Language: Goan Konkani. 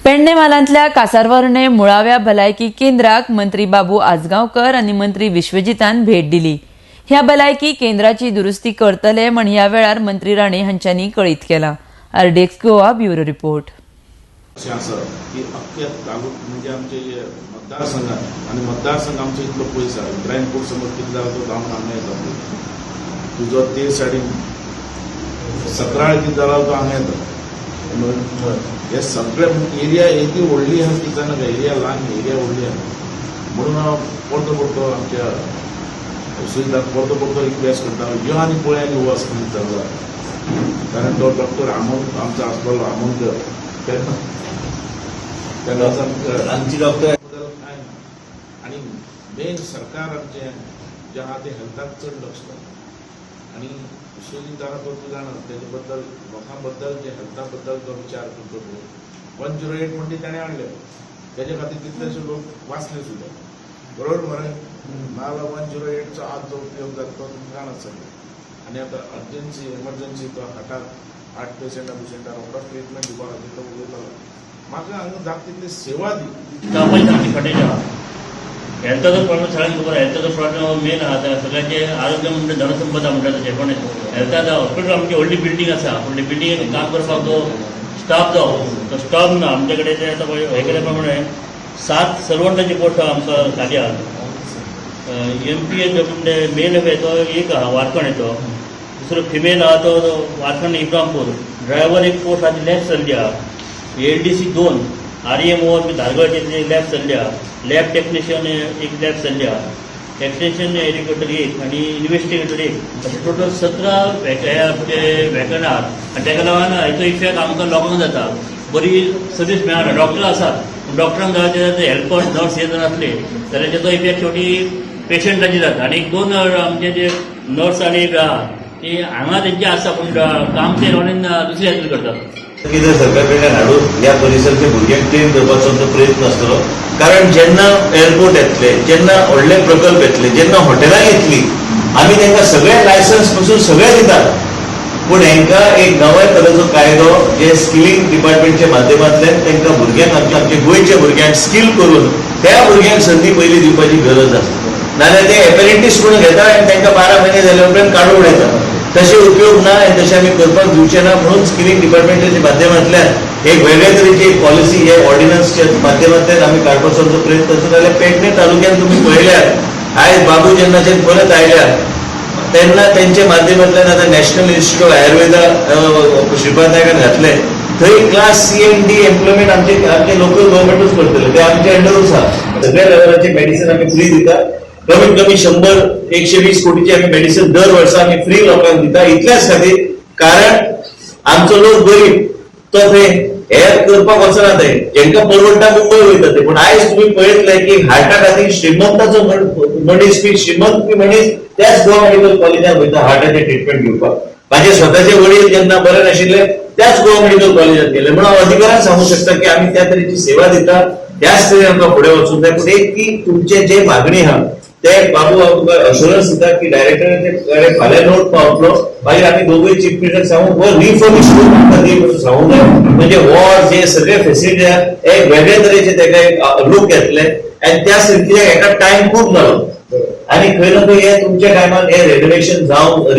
पेडणे म्हालांतल्या कासारवर्णे मुळाव्या भलायकी केंद्राक मंत्री बाबू आजगांवकर आनी मंत्री विश्वजितान भेट दिली. ह्या भलायकी केंद्राची दुरुस्ती करतले म्हण ह्या वेळार मंत्री राणे हांच्यांनी कळीत केला. RDX Goa, bureau report. अशें आसा की अख्ख्या तालुक म्हणजे आमचे जे मतदारसंघात आनी मतदारसंघ आमचो इतलो पयस आसा, इब्राहिमपूर समज कितें जाल्यार तो धांवन हांगा येता. तुजो ते सायडीन सक्राळ कितें जाल्यार तो हांगा येता. हे सगळे एरिया येदी व्हडली आहा की जाणा, एरिया ल्हान, एरिया व्हडली आहा. म्हणून हांव परतो परतो आमच्या सुविधाक परतो परतो रिक्वेस्ट करता, यो आनी पळय आनी वच कितें चल्ला. कारण तो डॉक्टर आमोन आमचो आसलेलो आमोनकर, तेन्ना तेन्ना आमची डॉक्टर बद्दल काय ना. आणि मेन सरकार आमचें जें आहा तें हेल्थाक चड लक्ष घालता आनी विश्वजीत आहा तो तूं जाणा, तेजे बद्दल, लोकां बद्दल जे हेल्था बद्दल तो विचार करतो. पळय, 108 म्हणटी ताणें हाडलें, तेजे खातीर कितलेशे लोक वाचले सुद्दां, बरोबर मरे? नाजाल्यार 108चो आज जो उपयोग जाता तो तुमकां जाणा सगळें. आनी आतां अर्जन्सी, एमर्जन्सी, तो हार्टाक, हार्ट पेशंटा बिशंटा रोखडोच ट्रिटमेंट दिवपा खातीर तो उलयतालो. म्हाका हांगा जाता तितली सेवा दी. स्टाफाची सामकी शॉर्टेज आहा. हेल्थाचो प्रॉब्लम सगळ्यांक खबर. हेल्थाचो प्रॉब्लम मेन आहा. आतां सगळ्यांचे आरोग्य म्हणटा धनसंपदा म्हणटा तशें. पण हेल्थाचो हॉस्पिटल आमची व्हडली बिल्डींग आसा, पूण बिल्डिंगेन काम करपाक जो स्टाफ जावो तो स्टाफ ना आमचे कडेन. ते आतां पळय, हे केल्या प्रमाणे सात सर्वंटाची पोस्ट आमकां खाली आहा. एम पी एच म्हणजे मेल तो एक आहा, वारखंड येतो. दुसरो फिमेल आहा तो वारखंड इब्रामपूर. ड्रायव्हर एक पोस्ट आहा, ती लॅप्स जाल्ली आहा. एल डी सी दोन, आर एम ओ धारगळचे लॅप्स जाल्ली आहा. लॅब टेक्निशियन एक लॅप्स जाल्ली आहा. एक्सटेन्शन एज्युकेटर एक आनी इन्व्हेस्टिगेटर एक, अशे टोटल 17 हे आमचे वेकंट आहात. आनी तेका लागून हेचो इफेक्ट आमकां लोकांक जाता. बरी सर्वीस मेळना. डॉक्टर आसात, पूण डॉक्टरांक जाय ते हेल्पर, नर्स हे जर आसले जाल्यार तेचो इफेक्ट शेवटी पेशंटाचेर जाता. आनी एक दोन आमचे जे नर्स आनी एक आहा, ती हांगा तेंचे आसा, पूण काम ते रावन दुसऱ्या हातून करतात. कितें सरकार कडल्यान हाडून ह्या परिसरच्या भुरग्यांक ट्रेन करपाचो आमचो प्रयत्न आसतलो. कारण जेन्ना एअरपोर्ट येतले, जेन्ना व्हडले प्रकल्प येतले, जेन्ना हॉटेलां येतली, आमी तांकां सगळे लायसन्स पसून सगळे दितात, पूण हांकां एक नव्या तरेचो कायदो जे स्किलिंग डिपार्टमेंटच्या माध्यमांतल्यान तांकां भुरग्यांक, आमच्या आमच्या गोंयच्या भुरग्यांक स्कील करून त्या भुरग्यांक संदी पयली दिवपाची गरज आसा. नाजाल्यार ते एप्रेंटीस म्हणून घेता आनी तांकां 12 म्हयने जाले उपरांत काडून उडयता. तशें उपयोग ना आनी तशें आमी करपाक दिवचे ना. म्हणून स्किलिंग डिपार्टमेंटाच्या माध्यमांतल्यान एक वेगळे तरेची एक पॉलिसी हे ऑर्डिनन्सच्या माध्यमांतल्यान आमी काडपाचो आमचो प्रयत्न आसा. जाल्यार पेडणे तालुक्यान तुमी पळयल्यार, आयज बाबू जेन्नाच्यान परत आयल्या तेन्ना तेंच्या माध्यमांतल्यान आतां national institute of Ayurveda Shripad नायकान घातले. थंय class C and D employment आमचे आमचे लोकल गव्हर्मेंटूच करतले. ते आमच्या अंडरूच आहा. सगळ्या लेवलाचे मेडिसिन आमी फ्री दिता. कमीत कमी 100 120 कोटीची आमी मेडिसिन दर वर्सा आमी फ्री लोकांक दिता. इतल्याच खातीर, कारण आमचो लोक गरीब, तो थंय हे करपाक वचना. ते जेंका परवडटा मुंबय वयता ते. पूण आयज तुमी पळयतले की हार्टा खातीर श्रीमंताचो मनीस बी, श्रीमंत बी मनीस त्याच गोवा मेडिकल कॉलेजात वयता हार्टाचे ट्रिटमेंट घेवपाक. माझे स्वतःचे वडील जेन्ना बरे नाशिल्ले, त्याच गोवा मेडिकल कॉलेजात गेले. म्हणून हांव अधिकारान सांगू शकता की आमी त्या तरेची सेवा दिता. त्याच तरेन आमकां फुडें वचूंक जाय. पूण एक की तुमचे जे मागणी आहा ते बाबू, हांव तुका अश्युरन्स दिता की डायरेक्टराचे कडेन फाल्यां नोट पावतलो. मागीर आमी दोगूय चीफ मिनिस्टर सांगू हो रिफर्बिश करून आमकां दी म्हणून सांगूंक जाय. म्हणजे वॉर्ड जे सगळे फेसिलिटी आहा, एक वेगळे तरेचे तेका एक लूक येतले. आनी त्या कित्याक एका टायम खूब जालो आनी खंय ना खंय हे तुमच्या टायमान हे रेनोवेशन जावं.